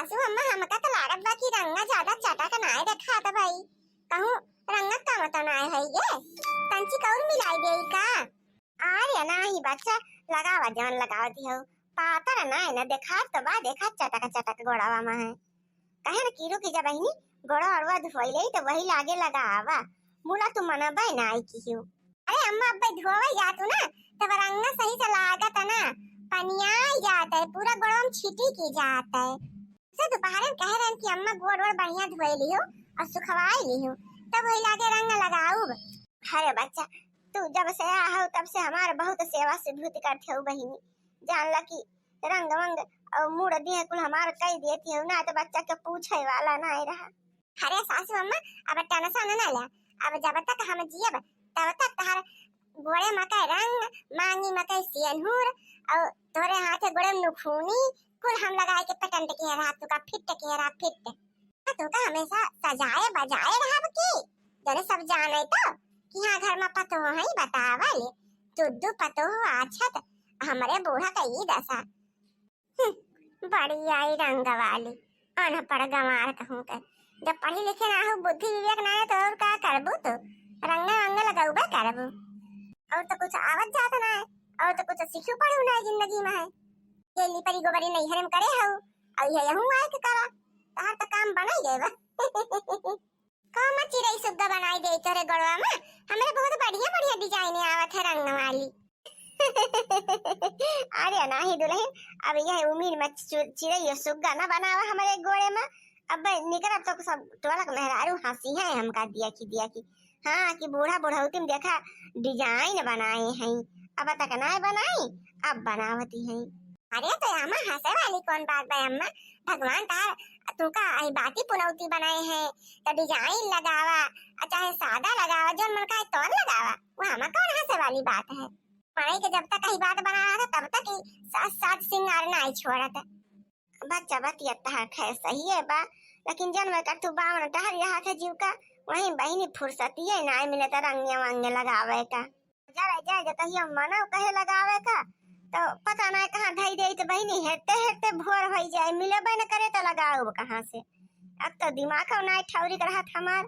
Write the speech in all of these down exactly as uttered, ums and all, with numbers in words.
सासू अम्मा, हमका तो लागत बा कि रंगा ज्यादा चटक नाय देखात भाई, कहूँ रंगा कम तो नाय है ये, तंची कौर मिलाई देई का? अरे नाही बच्चा, लगावा जवन लगावती हो, पातर नाय न देखात तो बा, देखा चटक चटक गोड़वा में है। कहे न कीरू की जब बहिनी गोड़ा अड़वा धोई ले तो वही लागे लगावा, मुला तू मनबे नाय किहू। अरे अम्मा, अब्बे धोवे जातू ना, तब रंगा सही से लागत है ना, पनिया जात है, पूरा गोड़वा में छिटी की जात है। से दोपहर में कहे रहन कि अम्मा गोड़ वोड़ बढ़िया धोए लियो और सुखवाए लियो, तब वही लागे रंग लगाऊ। अरे बच्चा, तू जब से आ हो तब से हमार बहुत सेवा सुभूत करते हो बहिनी, जान ला कि रंग वंग और मूड़ दिए कुल हमार कई देती हो ना, तो बच्चा के पूछे वाला ना रहा। अरे सासू अम्मा, अब टेंशन ना ले, अब जब तक हम जियब तब तक तहार गोड़े मकई रंग, मांगी मकई सियनहुर, और तोरे हाथे गोड़े में नुखूनी, कुल हम लगाए के पेटेंट किहे रहा, तुका फिट किहे रहा, फिट। आ तुका हमेशा सजाए बजाए रहब की, जने सब जाने तो कि हाँ घर में पतोह है बतावल, दुद्दू पतोह आछत, हमरे बूढ़ा का ई दशा। हम्म, बड़ी आई रंग वाली, अनपढ़ गंवार कहूँ के। जब पढ़ी लिखे ना हो, बुद्धि विवेक ना है, तो और का करबू तू? रंग अंग लगौबे करबू। और तो कुछ आवत जात ना है, और तो कुछ सीखू पढ़ू ना है जिंदगी में है। ये लिपरी गोबरी नैहर में करे हो, और ये यहूँ आए के करा, तहार तो काम बना ही गए बा। कौन चिरई सुग्गा बनाई दे तोरे गोड़वा में? हमरे बहुत बढ़िया बढ़िया डिजाइन आवत है रंग वाली। अरे नाही दुल्हन, अब यह उम्र में चु-, चिरई सुग्गा ना बनावा हमरे गोड़े में। अब निकर, अब तो सब टोलक मेहरारू हंसी है हमका दिया की दिया की। हाँ, कि बूढ़ा बुढ़ौती में देखा डिजाइन बनाए हैं, अब तक ना बनाई, अब बनावती हैं। अरे तो अम्मा हंसे वाली कौन बात बा अम्मा, भगवान तार तुका आई बाती पुनौती बनाए हैं, तो डिजाइन लगावा, आ चाहे सादा लगावा, जौन मन कहे तौन लगावा, वो हमा कौन हंसे वाली बात है? मनई के जब तक आई बात बना रहा था तब तक ही साज साज सिंगार ना आई छोड़त। बच्चा बतिया तहार खैर सही है बा, लेकिन जन में कर तू बावन टहर रहा था जीव का, वहीं बहिनी फुर्सतिये ना मिले तो रंगे वंगे लगावे का। जरा जाए जे कहियो मनो कहे लगावे का, तो पता ना कहाँ धई दे, तो बहिनी हेरते हेरते भोर होई जाए, मिलबे न करे तो लगाओ कहाँ से। अब तो दिमाग ना ठौरी के रहत हमार।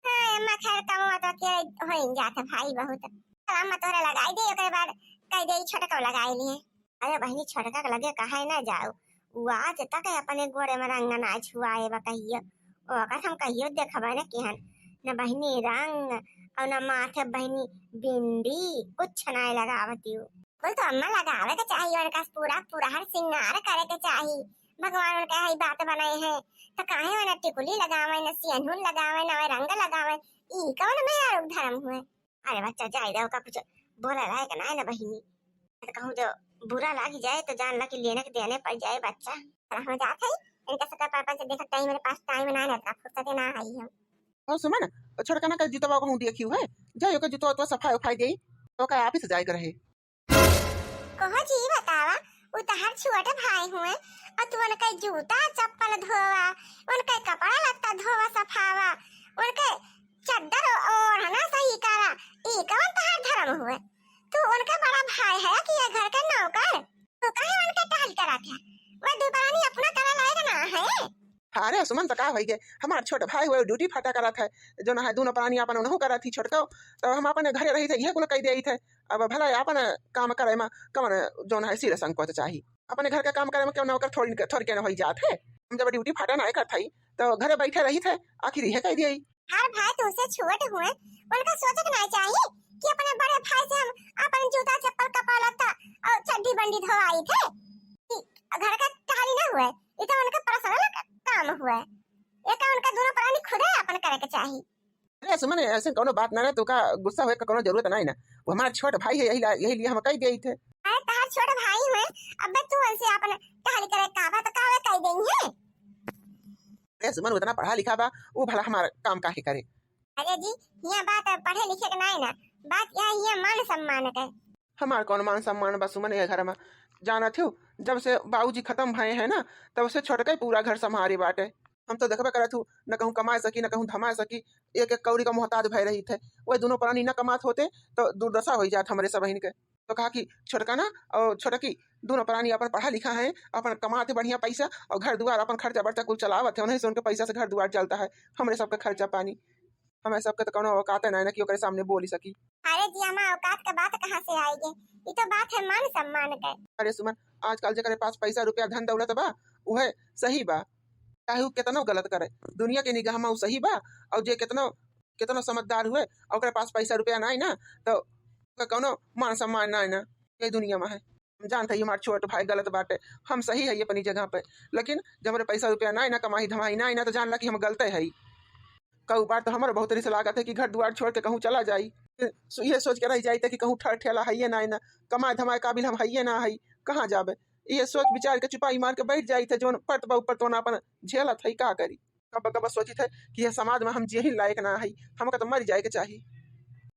हाँ, अम्मा खैर कमवा तो के होई जात है भाई बहुत। अम्मा तोहरे लगाई दे, ओकरे बाद कह दे छोटको लगाई लिए। अरे बहिनी, छोटका के लगे कहे ना जाओ, उ आज तक अपने गोड़े में रंग ना छुआए बा कहियो। ओकर हम कहियो देखबे न किहन, न बहिनी रंग और न माथे बहिनी बिंदी, कुछ ना लगावती उ। कुल तो अम्मा लगावे के चाही, उनका पूरा पुरहर सिंगार करे के चाही। भगवान उनके हई बात बनाए हैं, तो काहे वो न टिकुली लगावे, न सियनहुन लगावे, न रंग लगावे? ई कौन मेहरारू धर्म हुए? अरे बच्चा, जाए दे, ओका कुछ बोले लायक ना है ना बहिनी, तो कहूँ जो बुरा लाग जाए तो जान ला कि लेने के देने पड़ जाए बच्चा। अरे हम जात है, इनका सबका पापा से देखत टाइम, मेरे पास टाइम ना है, इतना फुर्सत ना आई हम। और सुमन, छोटका ना का जूतवा कहूँ देखी हुए, जाए ओका जूतवा तो सफाई उफाई दे, तो का ऑफिस जाए के रहे। कहो जी बतावा, उ तहार छोट भाई हुए और तू उनके जूता चप्पल धोवा, उनके कपड़ा लत्ता धोवा सफावा, उनके चद्दर ओढ़ना सही करा, ई कौन तहार धर्म हुए? तू उनके बड़ा भाई है कि ये घर के नौकर? तू काहे उनके टहल करत है? वो दुपरानी अपना करे लायक ना है। अरे सुमन, तो का होई गे, हमार छोट भाई हुए ड्यूटी फाटा करत है, जो ना है दोनों प्राणी अपन उनहु करत ही छोटको, तो हम अपने घरे रही थे, यह कुल कह दे थे। अब भला अपन काम करे में कौन जौन है सिर संकोच चाही, अपने घर का काम करे में क्यों ना ओकर थोड़ी थोड़ी के ना होई जात है। हम जब ड्यूटी फाटा ना करत हई तो घरे बैठे रही थे, आखिर यह कह दिए। हर भाई तुमसे छोट हुए, उनका सोचे के ना चाहिए कि अपने बड़े भाई से हम अपन जूता चप्पल कपड़ा लत्ता और चड्डी बंडी धोवाई थे कि घर का टहली ना हुए, ये तो उनका पर्सनल काम हुए, ये का उनका दोनों प्राणी खुदे अपन करे के चाहिए। अरे सुमन, ऐसे कोनो बात ना रहे, तू का गुस्सा होए का कोनो जरूरत नहीं ना। वो हमारा छोट भाई है, यही ला-, यही लिए हम कह दिए थे। अरे तहार छोट भाई हुए, अबे तू उनसे अपन टहल करे का बात का वे कह देंगे। अरे सुमन, उतना पढ़ा लिखा बा, वो भला हमारा काम काहे करे? अरे जी, यहाँ बात पढ़े लिखे के नहीं ना, बात यहाँ, यहाँ मान सम्मान के। हमार कौन मान सम्मान बा सुमन ये घर में? जानत हो, जब से बाबूजी खत्म भए हैं ना, तब से छोटका ही पूरा घर संभारे बाटे। हम तो देखबे करत हूँ, न कहूँ कमाए सकी, न कहूँ धमाए सकी, एक एक कौड़ी का मोहताज भय रही थे। वह दोनों प्राणी न कमात होते तो दुर्दशा हो जात हमरे सबहिन के। तो कहा कि छोटका ना और छोटकी दोनों प्राणी अपन पढ़ा लिखा है, अपन कमात है बढ़िया पैसा और घर दुआर अपन खर्चा बर्चा कुल चलावत है, उन्हीं से उनके पैसा से घर दुआर चलता है, हमरे सबके खर्चा पानी, हमें सबके तो कौनो औकात है ना, ना कि ओकरे सामने बोल सकी। अरे जी अम्मा, औकात का बात कहाँ से आएगी? ये तो बात है मान सम्मान के। अरे सुमन, आजकल जेकरे पास पैसा रुपया धन दौलत बा, उहे सही बा, चाहे उ केतनो गलत करे, दुनिया के निगाह में उ सही बा। और जे केतनो केतनो समझदार हुए, ओकरे पास पैसा रुपया ना आई ना, तो ओकर कौनो मान सम्मान ना आई ना, ये दुनिया में है। हम जानत हई हमार छोट भाई गलत बाटे, हम सही हई अपनी जगह पे, लेकिन जब हमरे पैसा रुपया ना आई ना, कमाई धमाई ना आई ना, तो जान ला कि हम गलते हई। कऊ बार तो हमरो बहुत रिस लागत है कि घर दुआर छोड़ के कहूँ चला जाई, सो-, ये सोच के रह जाई कि कहूँ ठर ठेला हइये ना आई ना, कमाए धमाए काबिल हम हइये ना हई, कहाँ जाबे? ये सोच विचार के चुपाई मार के बैठ जाई थे, जौन परत बा ऊपर तोन अपन झेलत हई, का करी? कब कब सोचित है कि यह समाज में हम जियही लायक ना हई, हमका तो मर जाए के चाही।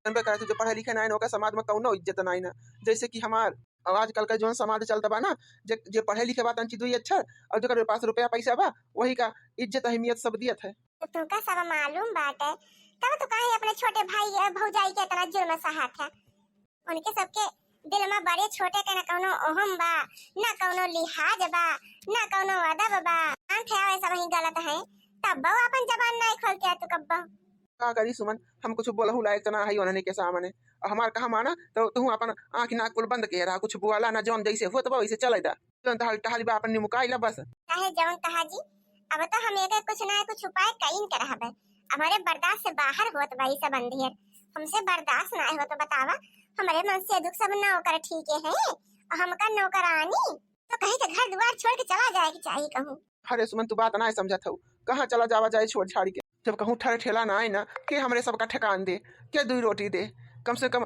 जनबे करत है, जो पढ़े लिखे ना है ना, ओकर समाज में कौनो इज्जत ना है ना। जैसे कि हमार, अब आजकल का जौन समाज चलत बा ना, जे, जे पढ़े लिखे बा तंची दुई अक्षर, और जेकर पास रुपया पैसा बा, वही का इज्जत अहमियत सब दियत है। तो तुमका सब मालूम बाटे, तब तो काहे अपने छोटे भाई और भौजाई के इतना जुल्म सहात है? उनके सबके दिल में बड़े छोटे के ना कौनो ओहम बा, ना कौनो लिहाज बा, ना कौनो अदब बा। जानत है, वैसा वही गलत है, तब वो अपन जबान नहीं खोलते तू कब्बो। का करी सुमन, हम कुछ बोलहु लायक तो ना हई उन्हने के सामने। और हमार कहा माना तो तू अपन आँख नाक कुल बंद के रहा, कुछ बोला ना, जौन जैसे होत बा वैसे चले दा। जौन तहल टहल बा अपन निमुकाई ला बस। चाहे जौन कहा जी, अब तो हम एक कुछ ना कुछ उपाय कईन के रहबे। हमारे बर्दाश्त से बाहर होत बा ई सब अंधेर, हमसे बर्दाश्त ना होत। बतावा, हमारे मन से दुख सब नौकर ठीक है, और हमका नौकरानी तो कहीं के घर दुआर छोड़ के चला जाए के चाही कहूँ। अरे सुमन, तू बात ना समझत हऊ, कहाँ चला जावा जाए छोड़ छाड़ के? जब कहूँ ठर ठेला ना आए ना, के हमरे सबका ठेकान दे, के दुई रोटी दे? कम से कम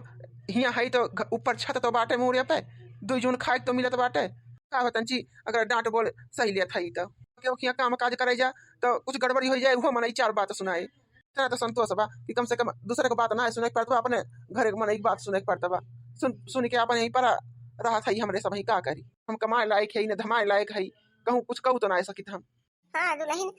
हियाँ हई तो घ-, ऊपर छत तो बाटे मुहरे पे, दुई जून खाए के तो मिलत बाटे। का हो तंची, अगर डांट बोल सही लेत हई तो? क्योंकि यहाँ काम काज करे जा तो कुछ गड़बड़ी हो जाए, वो मनई चार बात सुनाए। इतना तो संतोष बा कि कम से कम दूसरे के बात ना सुने के पड़त बा, अपने घर के मनई के बात सुने के पड़त बा। सुन, सुन के अपन यहीं पर रहत हई, हमरे सब ही का करी? हम कमाए लायक हई, न धमाए लायक हई, कहूँ कुछ कहू तो ना सकित हम। हाँ दुलहिन,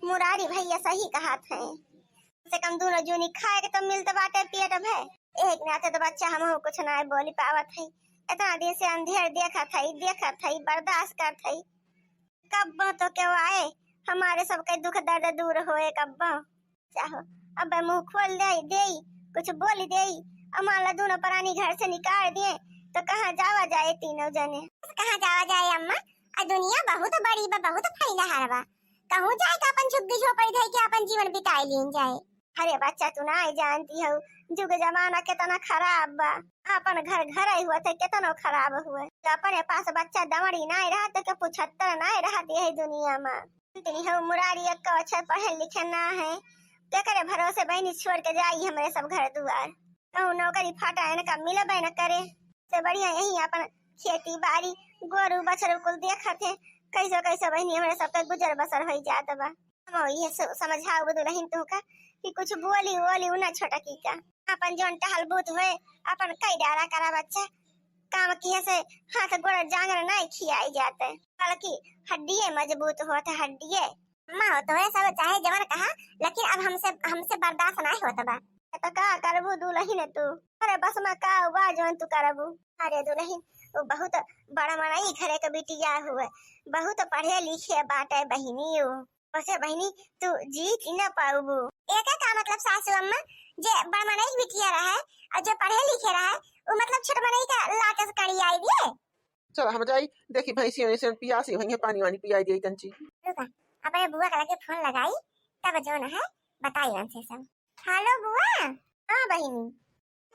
मुरारी भैया सही कहत हैं, कम से कम दूनो जूनी खाए के तो मिलत बाटे पेट भर। एक नाते तो बच्चा हमहू कुछ ना बोली पावत है, इतना दिन से अंधेर देखत है, देखत है, बर्दाश्त करत है। कब्बो तो केहू आए, हमारे सबके दुख दर्द दूर होए कब्बो। चाहो, अब मुँह खोल दे, देई, कुछ बोल देई, और मान ला दूनो प्राणी घर से निकाल दिए, तो कहाँ जावा जाए तीनों जने? कहाँ जावा जाए अम्मा, आ दुनिया बहुत बड़ी बा, बहुत फैला हर बा, कहूँ जाए के अपन झुग्गी झोपड़ी धई के अपन जीवन बिताए लीन जाए। अरे बच्चा, तू ना जानती हो, जुग जमाना कितना खराब बा। अपन घर घर ही हुआ थे, कितनो खराब हुए। अपने पास बच्चा दमड़ी ना रहा तो के पुछत्तर ना रहा यही दुनिया में। इतनी हो मुरारी एक अच्छे पढ़े लिखे ना है, केकरे भरोसे बहनी छोड़ के जाई हमरे सब घर दुआर। कहूँ नौकरी फाटा इनका मिलबे न करे, से बढ़िया यही अपन खेती बाड़ी, गोरू बछरू कुल देखत है, कैसो कैसो बहनी हमरे सबके गुजर बसर होई जात बा। हम इहे स-, समझाऊ दुलहिन तुहका कि कुछ बोली वोली उ ना छोटकी का, अपन जौन टहल बूत होए, अपन कई डारा करा बच्चा, काम किए से हाथ गोड़ जांगर नहीं खियाई जाते, बल्कि हड्डिये मजबूत होत है, हड्डिये। अम्मा हो, तोहे सब चाहे जवन कहा, लेकिन अब हमसे, हमसे बर्दाश्त नहीं होत बा। तो का करबू दुलहिन तू? अरे बस में का बा जवन तू करबू? अरे दुलहिन, वो बहुत बड़ा मनई घरे के बिटिया हुए, बहुत पढ़े लिखे बाटे बहिनी। वो ओसे बहिनी, तू जीत ही ना पाउबू। एके का मतलब सासू अम्मा, जे बड़ मनई बिटिया रहे और जे पढ़े लिखे रहे, वो मतलब छोट मनई का लाके से कड़ी आई दिए? चल हम जाई, देखी भैंसी वैसे पियासी होइहैं, पानी वानी पियाई दिए तंची। रुका, अपने बुआ का लगे फोन लगाई, तब जौन है बताई उनसे सब। हेलो बुआ। हाँ बहिनी।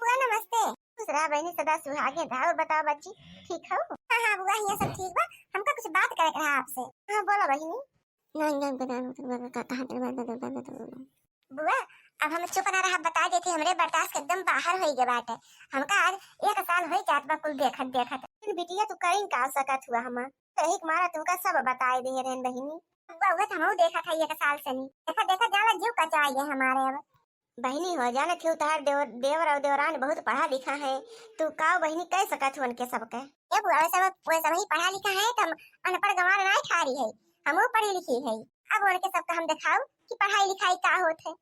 बुआ नमस्ते। खुश रहा बहिनी, सदा सुहागे रहा। और बताओ बच्ची, ठीक हो? हाँ हाँ बुआ, हियाँ सब ठीक बा। हमका कुछ बात करे के रहा आपसे। हाँ बोला बहिनी। नहीं, नहीं, नहीं, नहीं, नहीं, नहीं, नहीं, नहीं, नहीं, नहीं, नहीं, नहीं, नहीं। बुआ, अब हम चुप ना रहा, बता देती, हमरे बर्दाश्त के एकदम बाहर होई गए बाटे। हमका आज एक साल होई जात बा कुल देखत देखत। लेकिन बिटिया तू कहीं का सकत हुआ हम, तो एक मारा तुमका सब बताए दे रहन बहिनी। बुआ, उहे तो हमहू देखत है एक साल से नहीं। देखा, देखा, जाला जीव कचाई गए हमारे अब। बहिनी हो, जानत हो तोहार देवर, देवर और देवरान बहुत पढ़ा लिखा है, तू काव बहिनी कह सकत हो उनके सबके? ए बुआ, वैसे, वैसे वही पढ़ा लिखा है, तो हम अनपढ़ गंवार ना ठारी है, हमहू पढ़ी लिखी है। अब उनके सबका हम दिखाऊ कि पढ़ाई लिखाई का होत है।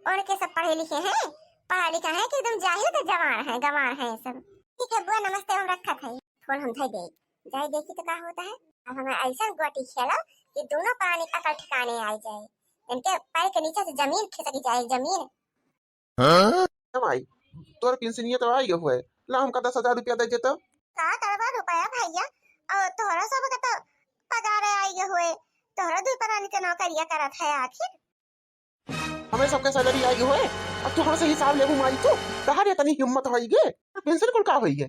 उनके सब पढ़े लिखे हैं, पढ़ा लिखा है कि एकदम जाहिल के जवान है, गंवार है सब। ठीक है बुआ, नमस्ते, हम रखत हई। फोन हम धई देई, जाई देखी तो का होता है। अब हम ऐसा गोटी खेलब कि दोनों प्राणी अकल ठिकाने आ जाए, इनके पैर के नीचे से जमीन खिसक जाए, जमीन। हाँ? ए माई, तोर पिंसनिया तो आई हुए, ला हमका दस हजार रुपया दे देता। का करबा रुपया भैया, और तोहरा सब के तो पगार आई हुए, तोहरा दुई प्राणी के नौकरिया करत है आखिर। हमें सबके सैलरी आई हुए, अब तू हमसे हिसाब लेबू माई तू? तहार इतनी हिम्मत होई गे? पिंसनी कुल का होई गे?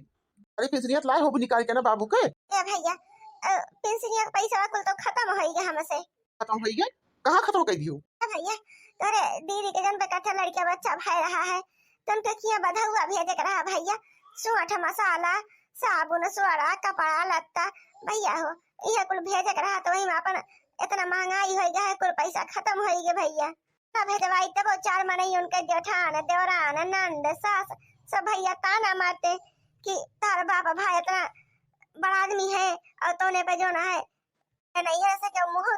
अरे पिंसनिया तो लाए होबू निकाल के ना बाबू के। ए भैया, अ, पिंसनिया के पैसा कुल तो खत्म होई गे हमसे। खत्म होई गे? कहाँ खत्म कर दियो? ए भैया, तोरे दीदी के जन बेटा थे लड़का बच्चा भाई रहा है, तो उनके किया बधौआ भेजे के रहा भैया, सूट मसाला, साबुन, सोडा, कपड़ा लत्ता, भैया हो, इहे कुल भेजे के रहा, तो वही में अपन इतना महंगाई होई गे है, कुल पैसा खत्म होई गे भैया। ना भेजवाई तब चार मनई उनके जेठान, देवरान, नंद, सास, सब भैया ताना मारते कि तार बाप भाई इतना बड़ा आदमी है और तोने पे जो ना है, नैहर से केहू मुँह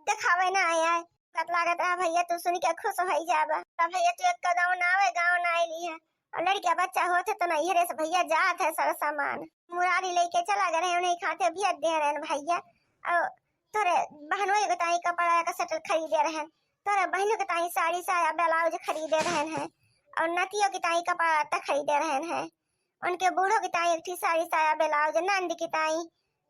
देखावे ना आया है। बात लागत रहा भैया, तू सुन के खुश होई जाबा। तब भैया तू एक कदम ना आवे, गाँव ना आइली है। और लड़का बच्चा होते तो नैहरे से भैया जात है सारा सामान। मुरारी लेके चला गए रहे, उन्हें खाते भेज दे रहे हैं भैया। और तोरे बहनों के ताई कपड़ा का सेट खरीदे रहे हैं, तोरे बहनों के ताई साड़ी साया ब्लाउज खरीदे रहे हैं, और नतियों के ताई कपड़ा लत्ता खरीदे रहे हैं, उनके बूढ़ों के ताई एक ठी साड़ी साया ब्लाउज, नंद के ताई,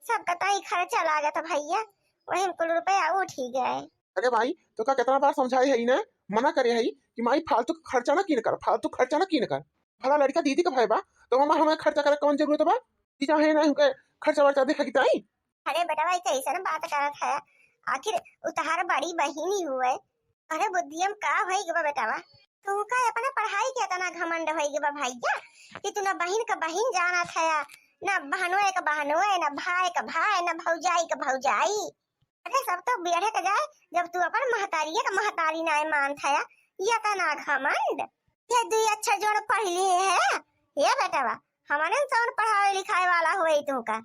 सबका ताई खर्चा लागत भैया, वही में कुल रुपया उठ ही गए। अरे भाई, तो का कितना बार समझाए है इन्हें, मना करे है कि माई फालतू के खर्चा ना कीन कर, फालतू खर्चा ना कीन कर। भला लड़का दीदी का भाई बा, तो हमार हमें खर्चा करे कौन जरूरत बा? कि चाहे ना उनके खर्चा वर्चा देखा कि ताई। अरे बेटा भाई, कैसन बात करत है, आखिर उ तहार बड़ी बहिन ही हुए। अरे बुद्धियम का होई गबा बेटावा, तू का अपना पढ़ाई के इतना घमंड होई गबा भैया कि तू ना बहिन का बहिन जानत है, ना बहनों का बहनों, ना भाई का भाई, ना भौजाई का भौजाई। अरे सब तो बेढ़े के जाए, जब तू अपन महतारिये का महतारी नाय मानत हया, ये तना घमंड। ये दुई अक्षर जोन पढ़ लिए है, ये बेटवा, हमने जौन पढ़ावे लिखाए वाला हुए तू का,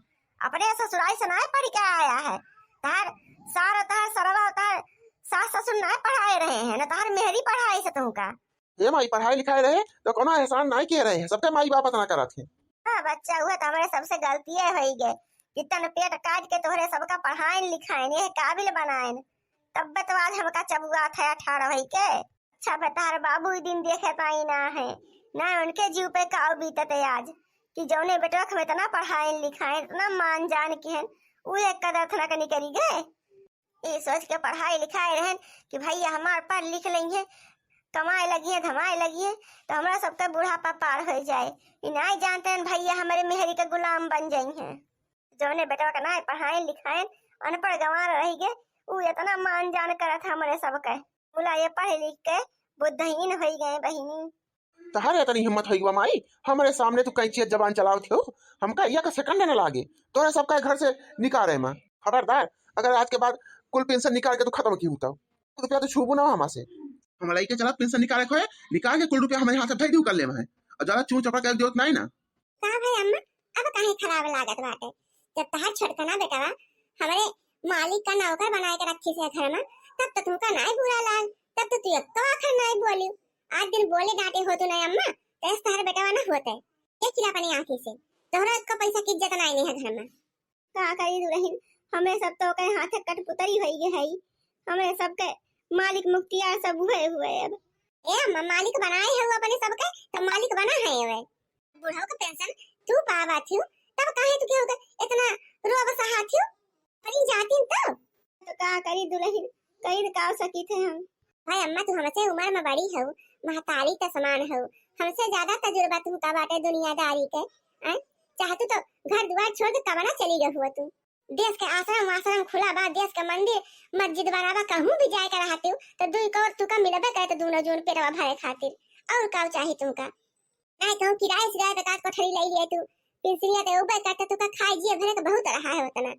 अपने ससुराल से नाय पढ़ के आया है। तार सार, तार सरवा, तार सास ससुर नाय पढ़ाए रहे हैं, न तार मेहरी पढ़ाई से तू का। ए माई, पढ़ाई लिखाई रहे तो कोनो एहसान नाई किए रहे हैं, सबके माई बाप इतना करत हैं। हाँ बच्चा, उहे तो हमरे सबसे गलतिये होई गए कि तन पेट काट के तोहरे सबका पढ़ाइन लिखाइन, ये काबिल बनाइन, तब तो आज हमका चबुआ था ठाड़ होई के। अच्छा बतार बाबू ई दिन देखे ताई ना है, ना उनके जीव पे काव बीतत है आज कि जौने बेटवा के हम इतना पढ़ाइन लिखाइन, इतना मान जान के हैं, उ एक कदर थना के निकरी गए। ई सोच के पढ़ाई लिखाई रहन कि भैया हमार पढ़ लिख लइहें, कमाए लगिहें, धमाए लगिहें, तो हमरा सबके बुढ़ापा पार होइ जाए। ई नाई जानते हैं भैया हमरे मेहरी के गुलाम बन जइहें। जौने बेटवा के नाई पढ़ाएन लिखाएन, अनपढ़ गंवार रहि गए, उ इतना मान जान करत हमरे सबके। मुला ये पढ़ लिख के बुद्धहीन होइ गए बहिनी। तहारे इतनी हिम्मत होई बा माई, हमरे सामने तू कैंची जबान चलावत हो, हमका एक सेकंड न लागे तोरे सबका घर से निकाले में। खबरदार, अगर आज के बाद कुल पेंशन निकाल के तू खत्म की होता, रुपया तो छूबू ना हमार से। हम लइके चला पेंशन निकाले खोए, निकाल के कुल रुपया हमरे हाथ से भेज दू कर ले में। और ज्यादा चूं चपड़ के जरूरत नहीं ना। का भाई अम्मा, अब काहे खराब लागत बाटे? जब तहार छोटकना बेटवा हमरे मालिक का नौकर बनाए के रखी से घर में, तब तो तुमका नाय बुरा लाग, तब तो तू एको आखर नाय बोली। आज दिन बोले डांटे होतू नाय अम्मा, तो ऐस तहार बेटवा ना होते। देख ला अपनी आँखी से, तोहरा एको पैसा की इज्जत नाय नहीं है घर में। का करी दुलहिन, हमरे सब तो ओकरे हाथे कठपुतरी होई गए हई। हमरे सबके मालिक मुख्तियार सब हुए हुए अब। ए अम्मा, मालिक बनाए है वो अपने सबके, तो मालिक बना है वे। बुढ़ऊ के पेंशन तू पावा थियू, तब काहे तू केहू के इतना रोब सहा थियू? अपनी जातिन तो। तो का करी दुलहिन, करी तो का सकी थे हम। भाई अम्मा, तू हमसे उम्र में बड़ी हऊ, महतारी के समान हऊ, हमसे ज्यादा तजुर्बा तुमका बाटे दुनियादारी के। आय, चाहतू तो घर दुआर छोड़ के कबना चली गई हुआ तू। देश के आश्रम वाश्रम खुला बा, देश के मंदिर मस्जिद बना बा, कहूँ भी जाए के रहतू तो दुई कौर तुका मिलबे करे तो दोनों जून पेटवा भरे खातिर। और का चाही तुमका? नाहीं कहूँ किराए से जाए तो का कोठरी ले लिए तू, पिंसनिया तो उबे करते तुका खाए जिए भरे के बहुत रहा है उतना।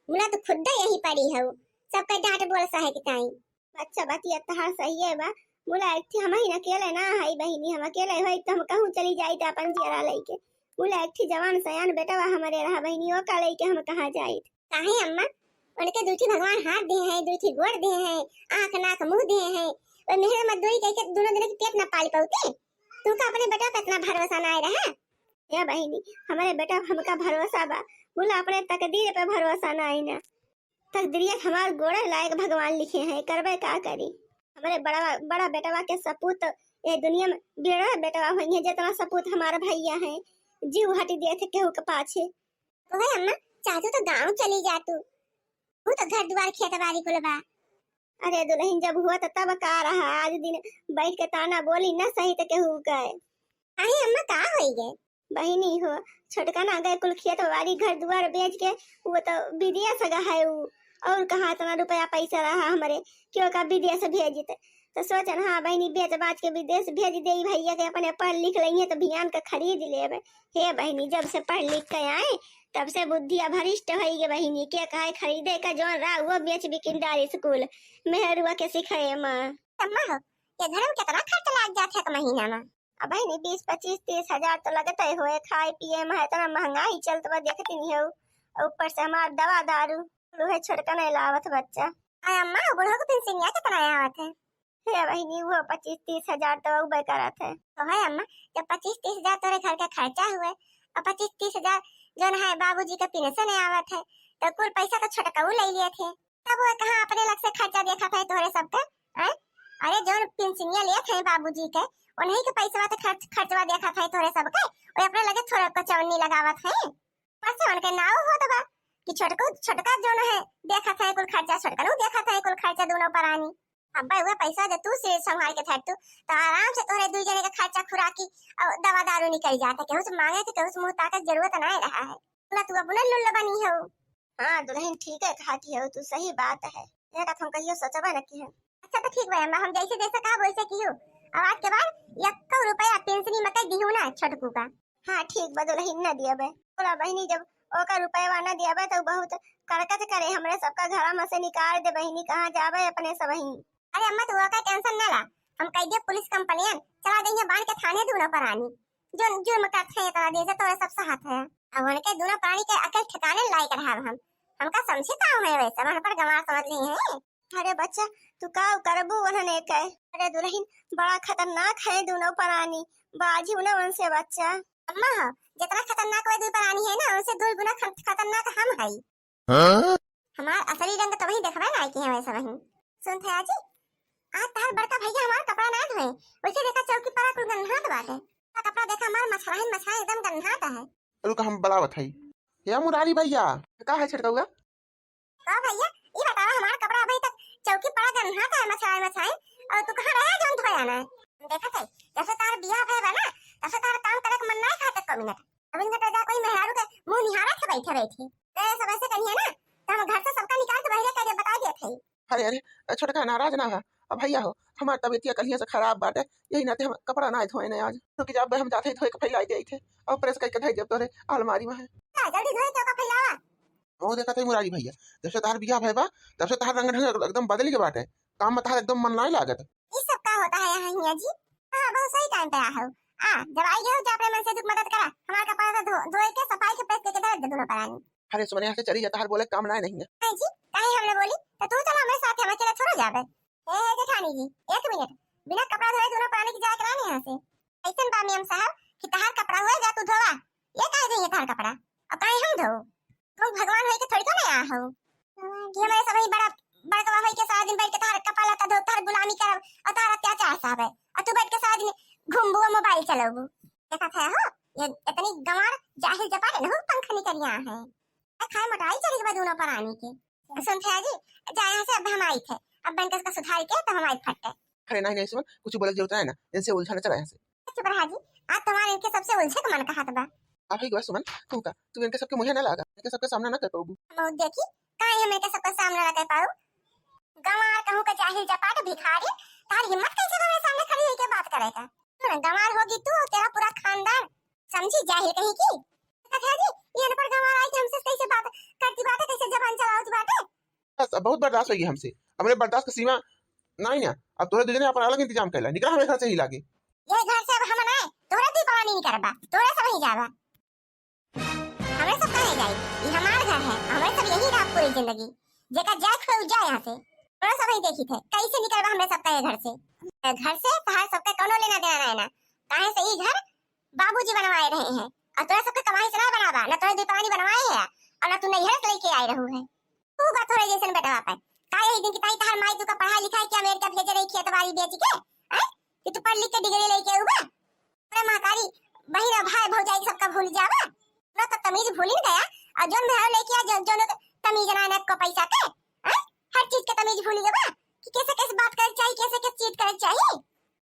मुला तू खुद यही पड़ी हऊ, सबके डांट बोल सहे के ताई। अच्छा बतिया तहार सही है बा, मुला एक ठे हम ही अकेले ना हई बहिनी, हम अकेले होई तो हम कहूँ चली जाई तो अपन जियरा लइके। मुला एक ठे जवान सयान बेटवा हमरे रहा बहिनी, ओका लइके हम कहाँ जाई? काहे अम्मा? उनके दुई ठे भगवान हाथ दिए हैं, दुई ठे गोड़ दिए हैं, आँख नाक मुँह दिए हैं, वो मेहर मजदूरी करके दोनों दिन के पेट ना पाल पाउते। तुमका अपने बेटवा पे इतना भरोसा ना आए रहा? या बहिनी, हमरे बेटा हमका भरोसा बा, बोला अपने तकदीर पे भरोसा ना आई ना। तकदीरिया के हमार गोड़े लायक भगवान लिखे हैं, करबे का करी। हमरे बड़ा, बड़ा बेटवा के सपूत ये दुनिया में बेड़ा बेटवा होइहैं, जितना सपूत हमार भैया हैं। जीव हटी देत है केहू के पाछे। ओहे अम्मा, चाहतू तो गाँव चली जा तू। वो तो घर दुआर खेत बाड़ी कुल बा। अरे दुलहिन, जब हुआ तो तब का रहा, आज दिन बैठ के ताना बोली न सही तो केहू कहे। अहे अम्मा, का होई गए? बहिनी हो, छोटका ना गए कुल खेत बाड़ी घर दुआर बेच के, वो तो विदेश गए है उ। और कहाँ इतना रुपया पैसा रहा हमरे कि ओका विदेश भेजित। तो सोचन, हाँ बहिनी, बेच बाच के विदेश भेज देई भैया के, अपने पढ़ लिख लइहे तो बिहान के खरीद लेबे। हे बहिनी, जब से पढ़ लिख के आए तब से बुद्धिया भ्रष्ट होई गे बहिनी। के कहे खरीदे का जौन रहा वो बेच बिकिन डारिस कुल मेहरुआ के सिखाए माँ। अम्मा हो, ये घर में कितना खर्च लाग जात है एक महीना में? अब बहिनी, बीस पच्चीस तीस हजार तो लगते होए, खाए पिए में इतना महंगाई चलत बा, देखती नहीं हो। और ऊपर से हमार दवा दारू, उहे छोटका नहीं लावत बच्चा। अरे अम्मा, बुढ़ऊ के पेंशनिया कितना आवत है? हे बहिनी, वो पच्चीस तीस हजार तो उबे करत है। तो है अम्मा, जब पच्चीस तीस हजार तोरे घर का खर्चा हुए और पच्चीस तीस हजार जौन है बाबूजी का पेंशन आवत है, तो कुल पैसा तो छोटकऊ ले लिए थे, तब वो कहाँ अपने लग से खर्चा देखत है तोरे सबके, हैं? अरे जौन पेंशनिया लेत है बाबूजी के, उन्हीं के पैसवा तो खर्च, खर्चवा देखत है तोरे सबके, वो अपने लगे थोड़ा कचौनी लगावत है। बस उनके नाव होत बा कि छोटकू, छोटका जौन है, देखत है कुल खर्चा, छोटकनू देखत है कुल खर्चा, दोनों परानी। अब भाई, वह पैसा जो तू से संभाल के धर तू, तो आराम से तोहरे दुई जने का खर्चा खुराकी और दवा दारू निकल जाता। केहू से मांगे के, केहू से मुंह ताके के जरूरत नहीं रहा है। ना तू अपने लुल्ल बनी हो। हाँ दुलहिन, ठीक है कहती हो तू, सही बात है। ये बात हम कहियो सोचबे न की है। अच्छा तो ठीक बा अम्मा, हम जैसे जैसे कहा वैसे कियो। अब आज के बाद एको रुपया पेंशनी में कह दिहू ना छोटकू का। हाँ ठीक बा दुलहिन, न दियबे। बोला बहिनी, जब ओका रुपयवा न दियबे तो बहुत करकच करे, हमरे सबका घरा में से निकाल दे बहिनी, कहाँ जाबे अपने सबही। अरे अम्मा, तू ओका टेंशन न ला, हम कह दिए पुलिस कंप्लेन, चला देंगे बांध के थाने दोनों परानी। जो जुर्म करत है इतना दिन से तोरे सब सहत है। अब उनके दोनों परानी के अकल ठिकाने लायक रहा हम, हमका समझे का है वैसे, वहाँ पर गंवार समझ ली है। अरे बच्चा, तू का करबू उन्हने के? अरे दुलहिन, बड़ा खतरनाक है दोनों परानी, बाजी उन्हें उनसे बच्चा। अम्मा हो, जितना खतरनाक वे दुई परानी है ना, उनसे दुई गुना खत-, खतरनाक हम है। हाँ? हमार असली रंग तो वही देखबे ना कि हमें सब वही। सुन थे आजी, आज तहार बड़का भैया हमार कपड़ा ना धोए, वैसे देखा चौकी पर कुल गन्हात बाटे। कपड़ा देखा हमार मछराइन मछराइन एकदम गन्हात है। रुका हम बुलावत है। या मुरारी भैया, का है छिड़कौआ? का भैया, ई बतावा, हमार कपड़ा अभी तक चौकी पड़ा गन्हात है, मछाए मछाए, और तू कहाँ रहे जौन धोया ना? देखत है, जब से तार बियाह भय बा ना, तब से तार काम करे के मन ना खाते को मिनट। अभी तक जा कोई मेहरारू के मुंह निहारत है बैठे बैठे। ते सब ऐसे करिए ना, तो हम घर से सबका निकाल के बहरे कर बता दिए थे। अरे अरे, छोटका नाराज ना है। अब भैया हो, हमार तबीयतिया कलिया से खराब बाटे, यही नाते हम कपड़ा ना धोए ने आज, क्योंकि जब हम जाते ही धोए के फैलाई दे थे और प्रेस करके धर देब तोरे अलमारी में है। हाँ, जल्दी धोए के ओका फैलावा। वो देखा थे मुरारी भैया, जब से तहार बियाह भय बा, तब से तहार रंग ढंग एकदम बदल के बाटे, काम में तहार एकदम मन नाई लागत। ई सब का होता है यहाँ हिया जी? हाँ, बहुत सही टाइम पे आ हो। आ, जब आई गए हो, जा अपने मन से दुख मदद करा, हमार कपड़ा तो धो, धोए के सफाई के प्रेस करके धर दे दोनों परानी। अरे सुमन, यहाँ से चली जा, तहार बोले काम नाई नहीं है। नहीं जी, काहे हमने बोली? तो तू चला हमारे साथ, हम अकेले थोड़ा जाबे। ए, ए, जेठानी जी, एक मिनट, बिना कपड़ा धोए दोनों परानी की जाए करा नहीं यहाँ से। ऐसन बा मेम साहब कि तहार कपड़ा हुए जा तू धोवा, ये काहे जाइए तहार कपड़ा? और काहे हम धो? तुम भगवान होई के थोड़ी को नहीं आ हो कि हमारे सब ही बड़ा बड़कवा होई के सारा दिन बैठ के तहार कपड़ा लत्ता धो, तहार गुलामी करब और तहार अत्याचार सहबे, और तू बैठ के सारा दिन घूमबू और मोबाइल चलाबू। देखा था हो, ये इतनी गंवार जाहिल जपाट नहीं पंख निकरिया है। खाए मोटाई चढ़ी के बाद दोनों परानी के। सुन थे जी, जा यहाँ से, अब हम आई थे, अब बन के इसका सुधार के तो हम आई फट है। अरे नहीं नहीं सुमन, कुछ बोले के जरूरत नहीं ना, इनसे उलझा न चला यहाँ से। चुप रहा जी, आज तुम्हारे इनके सबसे उलझे के मन कहत बा। अब है सुमन, तू का, तू इनके सबके मुँहे ना लागा, इनके सबके सामना ना कर पाबू। हम देखी, काहे हम इनके सबके सामना ना कर पाऊ? गंवार कहूँ का जाहिल जपाट भिखारी, तार हिम्मत कैसे हमारे सामने खड़ी होके बात करेगा? सुन, गंवार होगी तू, तेरा पूरा खानदान, समझी, जाहिल कहीं की। देखा था जी, ये अनपढ़ गंवार आई कि हमसे कैसे बात करती बाटे, कैसे जबान चलावती बाटे। बस, अब बहुत बर्दाश्त होई हमसे, हमरे बर्दाश्त का सीमा नहीं ना। अब तोहरे दुजने अपन अलग इंतजाम कैला, निकला हमरे घर से ही लागे। ये घर से अब हम ना, तोहरे दी परानी नहीं करबा, तोहरे सब ही जाबा। हमरे सब कहे जाई, ये हमार घर है, हमरे सब यही रहा पूरी जिंदगी। जेका जाए खोए जाए यहाँ से, तोहरे सब ही देखी थे, कैसे निकलबा हमरे सब का ये घर से। घर से तहार सबका कोनो लेना देना नहीं ना, काहे से ई घर बाबूजी बनवाए रहे हैं, और तोरे सबके कमाई से ना बनावा, ना तोरे दुइ परानी बनवाए है, और ना तू नैहर से लेके आए रहू है। तू बा तोरे जैसन बेटवा पे। का यही दिन की ताई तहार माई तू का पढ़ाई लिखाई के अमेरिका भेजे रही खेत बाड़ी बेच के, हैं? कि तू पढ़ लिख के डिग्री लेके आऊ बा? अरे महतारी, बहिन, भाई, भौजाई सबका भूल जावा। ना तो तमीज भूल ही गया। और जोन मेहरारू लेके आ, जो, जोन तमीज ना, ना को पैसा के, हैं? हर चीज के तमीज भूल गवा कि कैसे, कैसे बात करे चाहिए, कैसे, कैसे चीज करे चाहिए।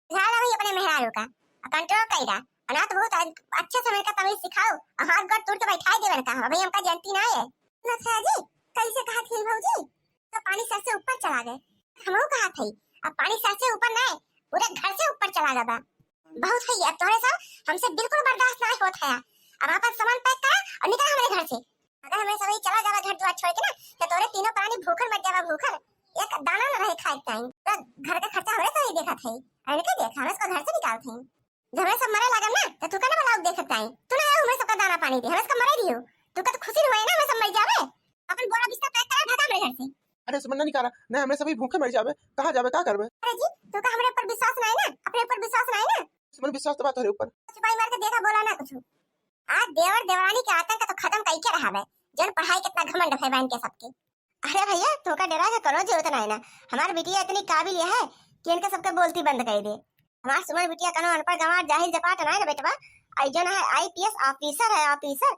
ध्यान रही अपने मेहरारू का, और कंट्रोल कइरा। और ना तो बहुत अ-, अच्छे से मेरे का तमीज सिखाओ, और हाथ गोड़ तोड़ के बैठाई देवे का, अभी हमका जानती ना है। अच्छा जी, कैसे कहा थी भौजी? तो पानी सर से ऊपर चला गए। हमहू कहा थी, अब पानी सर से ऊपर ना है, पूरे घर से ऊपर चला गया बा। बहुत है, अब तोहरे सब हमसे बिल्कुल बर्दाश्त ना होत है। अब आपन सामान पैक करा और निकल हमरे घर से। अगर हमरे सब चला जावा घर द्वार छोड़ के ना, तो तोरे तीनों प्राणी भूखन मर जावा, भूखन। एक दाना न रहे खाए के टाइम। पूरा घर का खर्चा हमरे सब ही देखत है। और इनके देख, हमरे सबका घर से निकालत है। जब हमरे सब मरे लागब ना, तो तू का ना बोलाऊ देखत टाइम। तू ना आऊ हमरे सबका दाना पानी दे, हमरे सबका मरे दियो। तू का तो खुशी होए ना, हमरे सब मर जावे। अपन बोरा बिस्तर पैक करा, भागा हमरे घर से। अरे सुमन, ना निकाला, ना हमरे सभी भूखे मर जावे। कहाँ जावे, का करबे? अरे जी, तू का हमरे ऊपर विश्वास नहीं ना, अपने ऊपर विश्वास नहीं ना। सुमन, विश्वास तो बात तोहरे ऊपर। चुपाई मार के देखा, बोला ना कुछ। आज देवर देवरानी के आतंक तो खत्म कई के रहावे, जन पढ़ाई कितना घमंड है बहन के सबके। अरे भैया, तोका डरा के कोनो जरूरत नहीं ना। हमार बिटिया इतनी काबिल है कि इनके सबके बोलती बंद कर दे। हमार सुमन बिटिया कोनो अनपढ़ गंवार जाहिल जपाट नहीं ना बेटवा। आई जन है आईपीएस ऑफिसर है, ऑफिसर।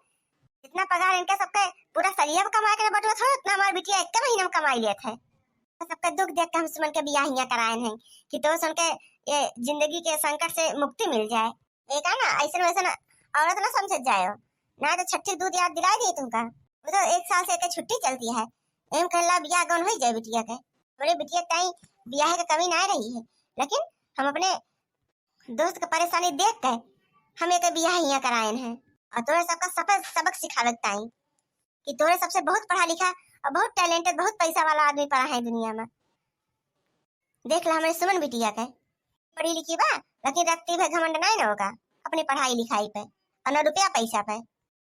जितना पगार इनके सबके पूरा सलिया में कमा के ना बटुआ था, उतना हमार बिटिया एक महीने में कमाई लेत है। तो सबके दुख देख के हम सुमन के बियाह हियां कराए हैं कि तो सुन के ये जिंदगी के संकट से मुक्ति मिल जाए। एक है ना, ऐसन वैसन औरत ना समझ जाए हो, ना तो छठी दूध याद दिला दी तुमका। वो तो एक साल से एक छुट्टी चलती है, एम कहला बियाह गौन हो जाए बिटिया के। हमरे बिटिया ताई बियाह के कमी ना रही है, लेकिन हम अपने दोस्त के परेशानी देख के हम एक बियाह हियां करायन है। और तोरे सबका सफल सबक सिखावे के ताई कि तोरे सबसे बहुत पढ़ा लिखा और बहुत टैलेंटेड, बहुत पैसा वाला आदमी पड़ा है दुनिया में। देख ला हमरे सुमन बिटिया के, पढ़ी लिखी बा, लेकिन रत्ती भर घमंड नहीं ना होगा अपनी पढ़ाई लिखाई पे और न रुपया पैसा पे।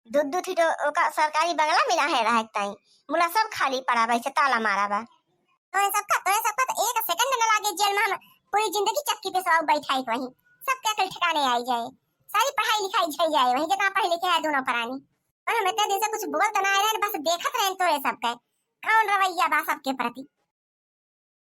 दू दू ठो ओका सरकारी बंगला मिला है रहे के ताई, मुला सब खाली पड़ा बा, इसे ताला मारा बा। तोरे सबका, तोरे सबका तो एक सेकंड न लागे जेल में हम पूरी जिंदगी चक्की पे सब बैठाई के वहीं, सबके अकल ठिकाने आई जाए, सारी पढ़ाई लिखाई झई जाए वहीं, जितना पढ़े लिखे है दोनों परानी। और हम इतने दिन से कुछ बोल तो ना रहे, बस देखत रहे तोरे सबके कौन रवैया बा सबके प्रति।